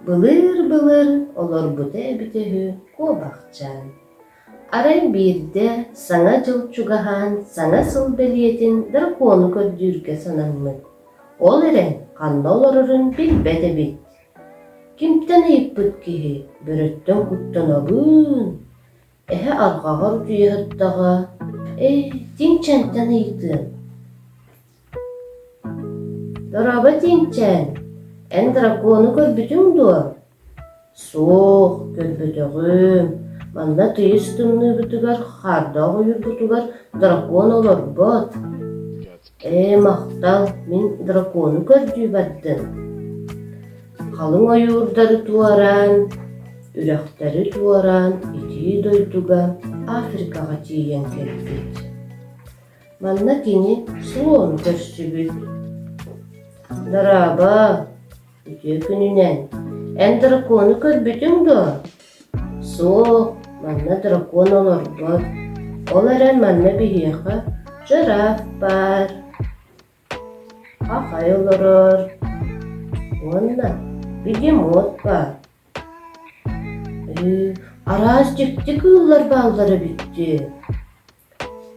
Былыыр-былыр олорбута эбитэ үһү куобахчаан. Арай биирдэ Саҥа дьыл чугаһаан, саҥа сыл бэлиэтин дракону көрдүүргэ санаммыт. Ол эрэн ханна олорорун билбэт эбит. Кимтэн ыйыппыт киһи бөрөттөн куттанабын, эһэ арҕаҕар утуйа сыттаҕа, ээ, Тиҥчэнтэн ыйытыам. Дорообо, Тиҥчээн, эн дракону көрбүтүҥ дуо? Суох, көрбөтөҕүм. Манна тыйыс тымныыбытыгар, хаардаах ойуурбутугар дракон олорбот. Ээ, махтал, мин дракону көрдүү бардым. Халыҥ ойуурдары туораан, үрэхтэри туораан итии дойдуга Африкаҕа тиийэн кэлбит. Манна кини слон көрсүбүт. Дорообо, үтүө күнүнэн. Эн дракону көрбүтүҥ дуо? Суох, манна дракон олорбот. Ол эрэн манна биһиэхэ жираф баар. Хахай олорор. Уонна бегемот баар. Ээ, араас дьикти кыыллар бааллар эбит дии.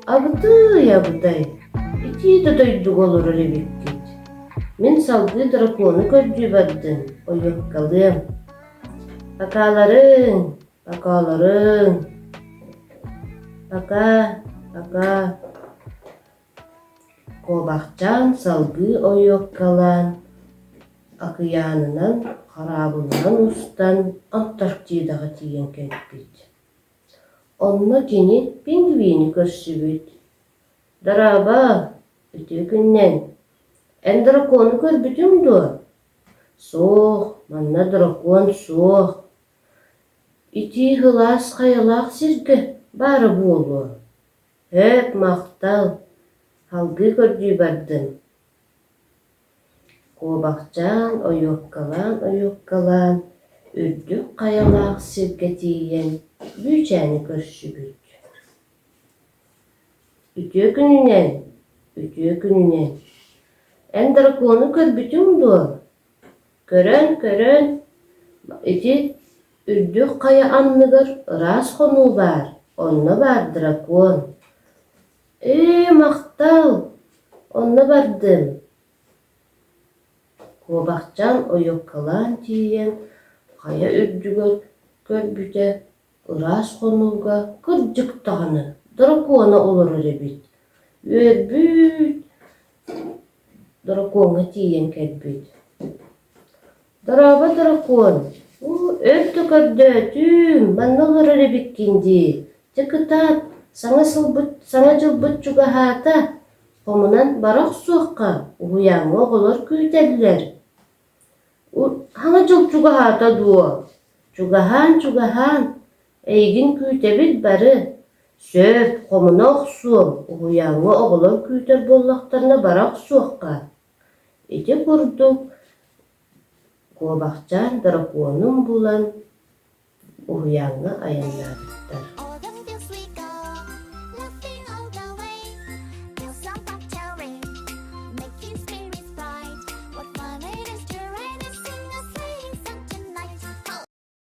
Абытый-абытай, итии да дойдуга олорор эбиккит. Мин салгыы дракону көрдүү бардым, ойуоккалыам. Покаларыҥ, покаларыҥ. Пока, пока. Куобахчаан салгыы ойуоккалаан, акыйаанынан, хараабылынан устан Антарктидаҕа тиийэн кэлбит. Онно кини пингвини көрсүбүт: «Дорообо, үтүө күнүнэн! Эн дракону көрбүтүҥ дуо?» «Суох, манна дракон суох. Итии сылаас хайалаах сиргэ баара буолуо. Һөөк, махтал, салгыы көрдүү бардым Куобахчаан ойуоккалаан-ойуоккалаан үрдүк хайалаах сиргэ тиийэн Бүүчээни көрсүбүт. «Үтүө күнүнэн, үтүө күнүнэн! Эн дракону көрбүтүҥ дуо? Көрөн, көрөн, ити үрдүк хайа анныгар ыраас хонуу баар, онно баар дракон. Ээ, махтал, онно бардым Куобахчаан ойуоккалаан тиийэн хайа үрдүгэр көрбүтэ, ыраас хонууга кырдьык даҕаны дракона олорор эбит. Үөрбүт, дракоҥҥа тиийэн кэлбит. Дорообо, дракон! Уу, өр да көрдөөтүм, манна олорор эбиккин дии. Дьэ кытаат, саҥа сылбыт, саҥа дьылбыт чугаһаата. Хомунан бара охсуохха, уһуйааҥҥа оҕолор күүтэллэр. Саҥа дьыл чугаһаата дуо? Чугаһаан-чугаһаан, эйигин күүтэбит бары. Сөп, хомуна охсуом, уһуйааҥҥа оҕолор күүтэр буоллахтарына бара охсуохха. Ити курдук куобахчаан драконун булан уһуйааҥҥа айаннаабыттар.